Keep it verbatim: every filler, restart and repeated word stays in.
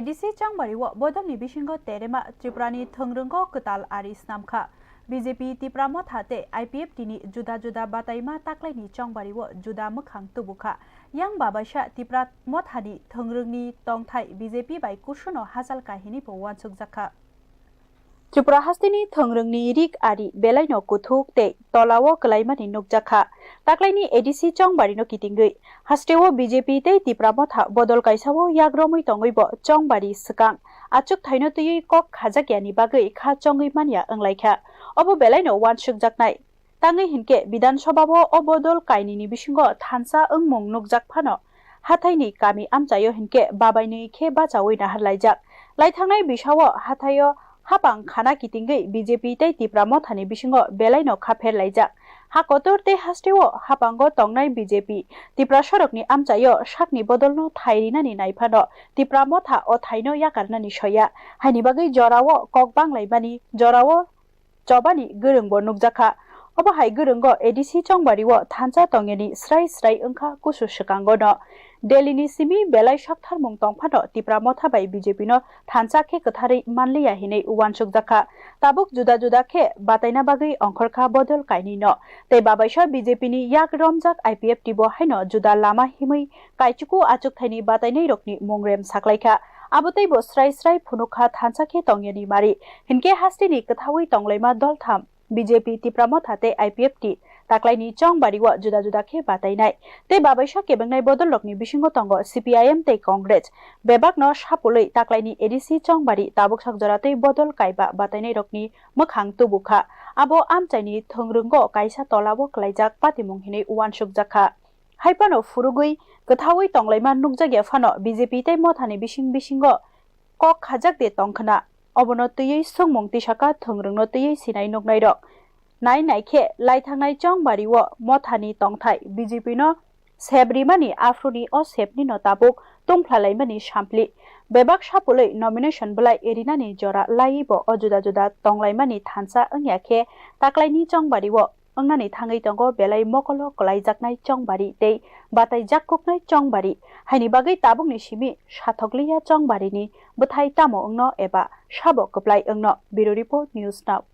A D C Chongbari o bodolni bisingo terema Tripurani thwngrwngo kwtal ari snamkha. B J P Tipra Motha tei I P F T ni juda juda bataima taklaini Chongbari o juda mwkhang tubukha. Yang babaisa Tipra Mothani thwngrwngni tongthai B J P bai kusuno hachal kahini bo uansukjakha. Tripura hasteni thwngrwngni rik ari belaino kuthuk tei tolao kwlaimani nukjakha. Taklaini A D C Chongbarino kitingwi hasteo B J P tei Tipra Motha bodol kaisao yakromwi tongwi bo Chongbari swkang achukthaino twiwi kok khajakyani bagwi kha chongwi manya wnglaikha. Obo belaino uansukjaknai. Tangwi hinkhe Bidhan Sabhao o bodol kainwini bisingo thansa wngmung nukjak phano, hathaini kami amchaio hinkhe babainwi khe bachaui naharlaijak. Laithangnai bisao hathaio hapang khana kitingwi B J P tei Tipra Mothani bisingo belaino kha pherlaijak. Ha kotor tei hasteo hapango tongnai B J P Tipra sorokni amchaio sakni bodolno thai rinani naiphano Tipra Motha o thaino yakarnani soya. Haini bagwi jorao kok banglaimani, jorao chobani gwrwngbo nukjakha. Obo hai gwrwngo A D C Chongbario thansa tongyani srai srai wngkha kusu swkangono. Delhini simi belai saktharmung tongphano Tipra Motha bai B J P no thansa khe kwtharwi manliya hinwi uansukjakha. Tabuk juda juda khe bataina bagwi ongkhorkha bodol kainwino. Tei babaisa B J P ni yak romjak I P F T bo haino juda lama himwi kaichuku achukthaini batainairokni mungrem saklaikha. Abo teibo srai srai phunukha thansa khe tongyani mari. Hinkhe hasteni kwthaui tonglaima doltham B J P, Tipra Motha tei I P F T taklaini Chongbario juda juda khe batainai. Tei babaisa kebengnai bodolrokni bisingo tongo C P I M tei Congress. Bebakno sapulwi taklaini A D C Chongbari tabuk sak jora tei bodol kaiba batainairokni mwkhang tubukha. Abo amchaini thwngrwngo kaisa tolao kwlaijak patimung hinwi uansukjakha. Haiphano phurugwi kwthaui tonglaima nukjakya phano B J P tei Mothani bising bisingo kok khajak de tongkhwna. Obono twiwi swngmung tisaka thwngrwngno twiwi sinai nuknairok. Nai naikhe laithangnai Chongbario Mothani tongthai B J P no sep rimani aphuruni o sepnino tabuk tungphlalaimani sampli. Bebak sapulwi nomination bwlai erinani jora laiwi bo o juda juda tonglaimani thansa wngya khe taklaini Chongbario wngnani thangwi tongo belai mokolo kwlaijaknai Chongbari tei bataijak kuknai Chongbari. Haini bagwi tabukni simi sathokliya Chongbarini bwthai tamo wngno eba sabo kwplai wngno. Bureau Report, News Now.